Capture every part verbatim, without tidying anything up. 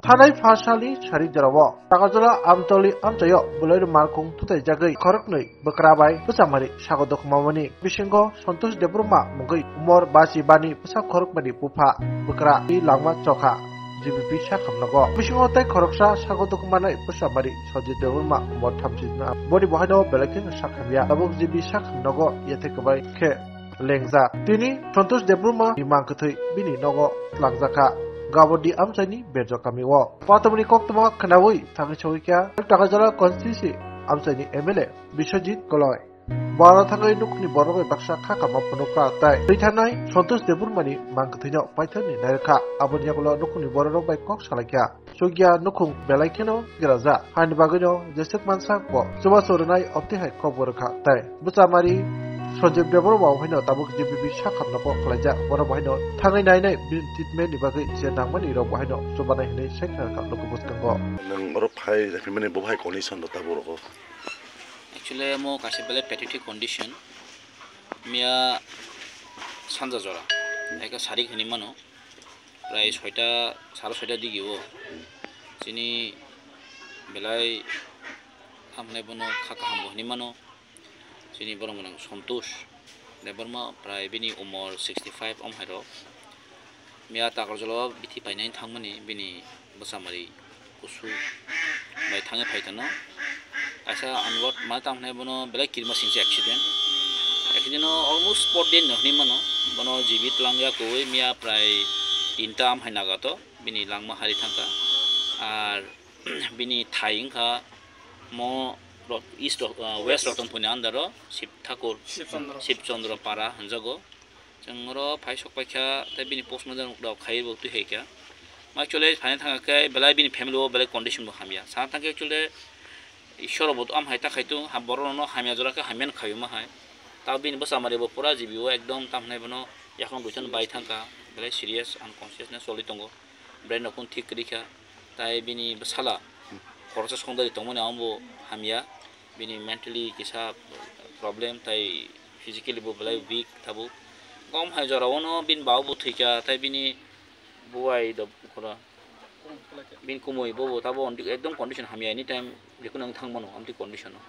Thanai pha salni sari jorao Takarjala Amtoli amchaio bolai rok malkhung thutaijagwi khoroknwi bwkra bai bwchamari sago dokhumamani bisingo Santosh Debbarma mungwi umor basi bani bwsa khorokmani bupha bwkra i langma chokha G B P sakham nogo. Bisingo tei khoroksa sago dokhumani bwchamari Santosh Debbarma umor thamsina boni bohaino belai kheno sakhamya. Tabuk G B sakham nogo yathe kwbai khe lengjak. Tini Santosh Debbarma ni mangkwthwi bini nogo tlangjakha Gabodi amchaini Berjok kamio. Pataboni koktwma khwnawi thangwi sawikha Takarjala constituency amchaini M L A Biswajit Koloi. Boro thangwi nukhungni borok bai baksa kha kama phunukha tei twi thanai Santosh Debbarmani mangkwthwino paithakni nairwkha. Aboni yagulo nukhungni bororok bai kok salaikha. Chukya nukhung belai kheno gerajak. Haini bagwino jeswk mansa bo chubachu rwnai obtwi hai kok bo rwkha tei bwchamari Sanjib Debbarma bo haino tabuk G B P sakham nogo khlaijak. Borok bo haino thangwi nainai bini treatment ni bagwi je nangmani rok bo haino chubanai hinwi sai khnarwkha luku bwskango. Nwng oro phai rwphimani bo hai condition rok tabuk rogo. Actually, omo kaisa belai pathetic condition. Miya sanja jora, eka sarik hinwi mano, prai soita, saro soita digi o. Chini belai hamnai bono kha kaham bo hinwi mano. Chini borok mwnang Santosh Debbarma, prai bini umor sixty five om hai rok. Miya Takarjala o bithi painani thangmani bini bwchamari kusu bai thangwi phai tongno. Kaisa unward ma tamo hinai bono belai kirima singcha accident. Accident o almost spot dead no hinwi mano. Bono G B tlang ya kwrwi miya prai tinta am hai naga to bini langma hari thangkha. Ar bini thai wngkha mo rot-, east rot-, ah, west Rotongpurni under o Shiv Thakur, Shiv Chandra. Shiv Chandra Para hwnjago. Chwng oro phai sok paikha tei bini postmortem rok khaiwi bo twi hai kha. Ma actually phaina thangkha khe belai bini family o belai condition bo hamya. Sana thangkhe actually Ishwar bo am hai ta khai tung, ha borok no hamya jora khe hamya no khaiwi ma hai. Ta bini bwchamari bo pura G B o ekdom tam hinai bono yakung duitan bai thangkha, belai serious unconsciousness choli tongo. Brain rok phano thik kwrwi kha, tai bini bwsala khoroksa songdari tongmani abo hamya, bini mentally kisa problem tai physically bo belai weak tabuk. Gom hai jorao no bini baba bo thwikha, tai bini buai do khoro, bini kumui bo bo tabo ekdom condition hamya, anytime jekunu wng thang mano amtwi condition o.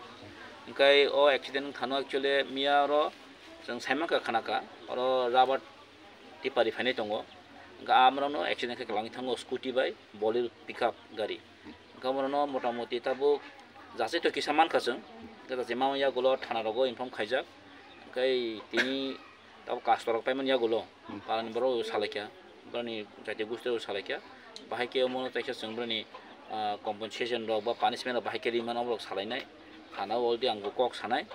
Hwnkhe o accident wng thano actually miya oro chwng saimankha khanakha oro rubber tipari phainai tongo. Hwnkhe amrokno accident khe kwlangwi thango scooty bai Bolero pickup gari. Hwnkhe amrokno motamoti tabuk jachai to kisa mankha chwng. Hwnkhe jachai mama yagulo thana rogo inform khaijak. Hwnkhe tini tabuk kastorok paimani yagulo parani borok salaikha. Borokni jati gosti rok salaikha. Bahai khe omono kaisa chwng borokni, ah, compensation rok ba punishment rok bahai khe rimano borok salainai. Thana o already ang bo kok sanai.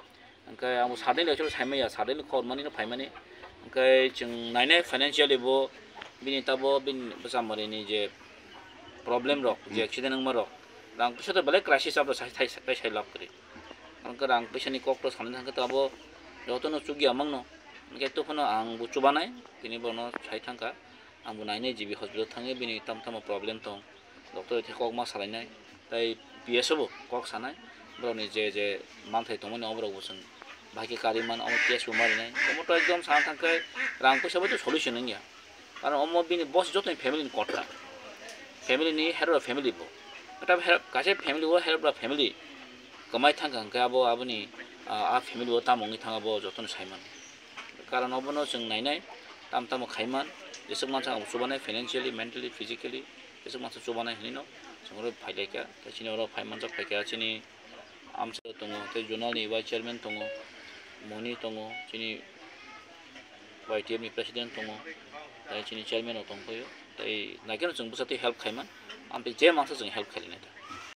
Hwnkhe ang bo suddenly actually saimanya, suddenly khobor mani no phaimani. Hwnkhe chwng nainai financially bo bini tabo bini bwchamari ni je problem rok, je accident wngma rok, rang puisa to belai crisis abo sai, sai, sai, sai lab kwrwi. Hwnkhe rang puisa ni kok to sanani hwnkhe to abo joto no chukya mangno. Hwnkhe to phano ang bo chubanai, tini bono sai thangkha. Ang bo nainai G B hospital thangwi bini tamo tamo problem tong. Doctor bai khe kok ma salainai, tei P S o bo kok sanai, borokni je je manthai tongmani oborok bo chwng bahai khe karwi mano, omo test bo ma rinai. Omo to ekdom sana thang khe rang puisa bai to solution wngya, karon omo bini boss jotoni family ni kotha, family ni herora family bo, kaisa family o herora family kwmai thang kha hwnkhe abo aboni, ah, a family o tamo wngwi thang abo jotono sai mano. Karon obono chwng nainai, tam tamo khaiman, jeswk mansa ang chubanai financially, mentally, physically, jeswk mansa chubanai hinwi no chwng oro phailaikha, tei chini oro phai manjak phaikha chini amchaio tongo, tei zonal ni vice chairman tongo, moni tongo, chini Y T F ni president tongo, tei chini chairman rok tongphaio, tei naikhe no chwng bwsa twi help khaiman, amtwi je mansa chwng help khainai.